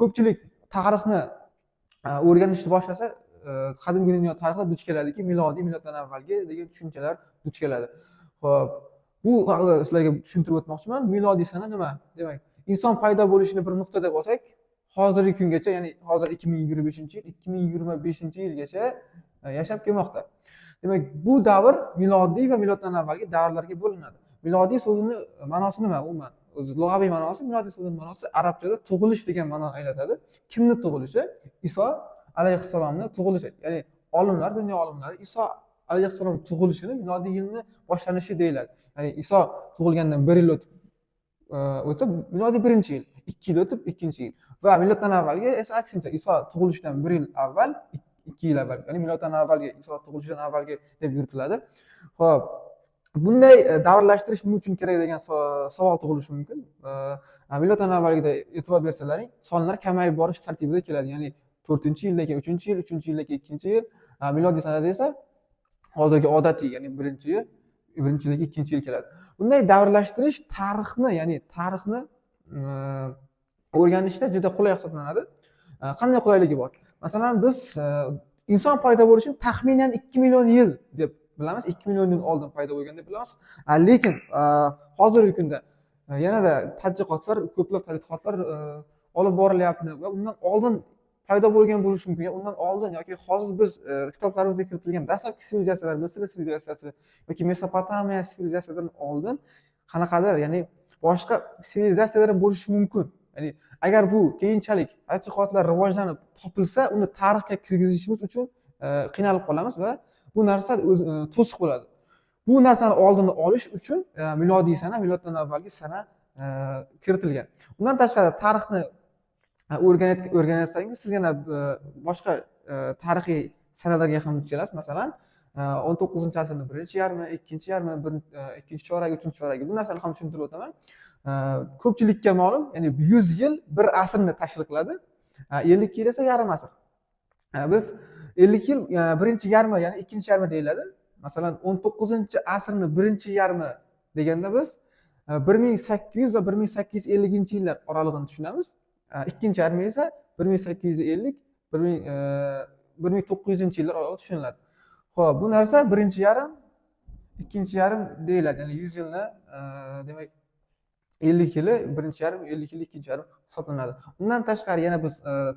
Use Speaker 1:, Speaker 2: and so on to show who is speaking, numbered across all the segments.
Speaker 1: Ko'pchilik tarixni o'rganishni boshlasa, qadimgi dunyo tarixida duch keladiki, milodiy, miloddan avvalgi degan tushunchalar duch keladi. Xo'p, bu haqida sizlarga tushuntirib o'tmoqchiman. Milodiy sana nima? Demak, inson paydo bo'lishini bir nuqta deb olsak, hozirgi kungacha, ya'ni hozir 2025-yil, 2025-yilgacha yashab kelmoqda. Demak, bu davr milodiy va miloddan avvalgi davrlarga bo'linadi. Milodiy so'zini ma'nosi nima umuman? O'zi lug'aviy ma'nosi, milodiy so'zining ma'nosi arabchada tug'ilish degan ma'noni anglatadi. Kimni tug'ilishi? Iso alayhissalomni tug'ilishi. Ya'ni olimlar, dunyo olimlari Iso alayhissalom tug'ilishini milodiy yilni boshlanishi deyiladi. Ya'ni Iso tug'ilgandan 1 yil o'tib milodiy 1-yil, 2 yil o'tib 2-yil va miloddan avvalgi esa aksincha, Iso tug'ilishidan 1 yil avval, 2 yil avval, ya'ni miloddan avvalgi, Iso tug'ilishidan avvalgi deb yuritiladi. Xo'p, bunday davrlashtirish nima uchun kerak degan savol tug'ilishi mumkin. Miloddan avvalgida e'tibor bersalaring, sonlar kamayib borish tartibida keladi. Ya'ni 4-yildan keyin 3-yil, 3-yildan keyin 2-yil, milodiy sanada esa hozirgi odatiy, ya'ni 1-yil, 1-yildan keyin 2-yil keladi. Bunday davrlashtirish tarixni, ya'ni tarixni o'rganishda juda qulay hisoblanadi. Qanday qulayligi bor? Masalan, biz inson paydo bo'lishini taxminan 2 million yil deb bilamiz, 2 million yil oldin paydo bo'lgan deb bilamiz. Lekin hozirgi kunda yanada tadqiqotlar, ko'plab tadqiqotlar olib borilyapti va undan oldin paydo bo'lgan bo'lishi mumkin, undan oldin yoki hozir biz kitoblarimizga kiritilgan dastlabki sivilizatsiyalar, Misr sivilizatsiyasi yoki Mesopotamiya sivilizatsiyasidan oldin qanaqadir, ya'ni boshqa sivilizatsiyalar bo'lishi mumkin. Ya'ni agar bu keyinchalik tadqiqotlar rivojlanib topilsa, uni tarixga kirgizishimiz uchun qiynalib qolamiz va bu narsa o'zi to'siq bo'ladi. Bu narsani oldini olish uchun milodiy sana, miloddan avvalgi sana kiritilgan. Undan tashqari, tarixni o'rganayotsangiz, siz yana boshqa tarixiy sanalarga ham duch kelasiz. Masalan, 19-asrning birinchi yarmi, ikkinchi yarmi, ikkinchi choragi, uchinchi choragi. Bu narsani ham tushuntirib o'taman. Ko'pchilikka ma'lum, ya'ni 100 yil bir asrni tashkil qiladi, 52 yil esa yarim asr. Biz 50 yil birinchi yarmi, ya'ni ikkinchi yarmi deyiladi. Masalan, 19-asrni birinchi yarmi deganda biz 1800 va 1850-yillar oralig'ini tushunamiz. Ikkinchi yarmi esa 1850, 1900-yillar oralig'i tushuniladi. Ho'p, bu narsa birinchi yarim, ikkinchi yarim deyiladi. Ya'ni 100 yilni demak, 50 yili birinchi yarim, 50 yili ikkinchi yarim hisoblanadi. Undan tashqari, yana biz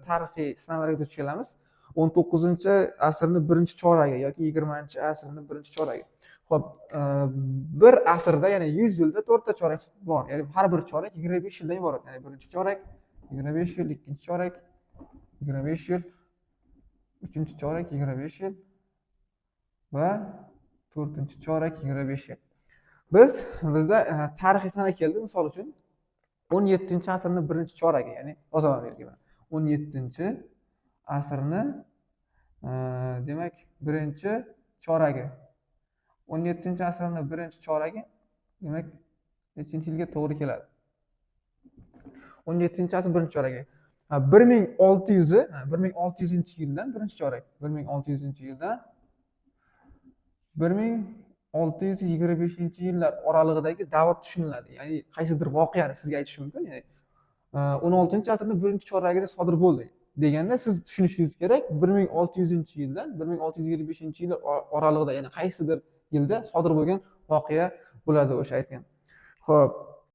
Speaker 1: tarixiy sanalarga duch kelamiz: 19-asrni birinchi choragi yoki 20-asrni birinchi choragi. Ho'p, bir asrda, ya'ni 100 yilda to'rtta chorak bor. Ya'ni har bir chorak 25 yildan iborat. Ya'ni birinchi chorak 25 yil, ikkinchi chorak 25 yil, uchinchi chorak 25 yil va to'rtinchi chorak 25 yil. Bizda tarixiy sana keldi. Misol uchun, 17-asrni birinchi choragi, ya'ni yozaman bu yerga: 17-asrni demak, birinchi choragi. 17-asrni birinchi choragi, demak, nechinchi yilga to'g'ri keladi? 17-asr birinchi choragi 1600, 1600-yildan birinchi chorak, 1600-yildan 1625-yillar oralig'idagi davr tushuniladi. Ya'ni qaysidir voqeani sizga aytish mumkin, ya'ni 16-asrni birinchi choragida sodir bo'ldi deganda, siz tushunishingiz kerak, 1600-yildan 1625-yil oralig'ida, ya'ni qaysidir yilda sodir bo'lgan voqea bo'ladi o'sha aytgan. Ho'p.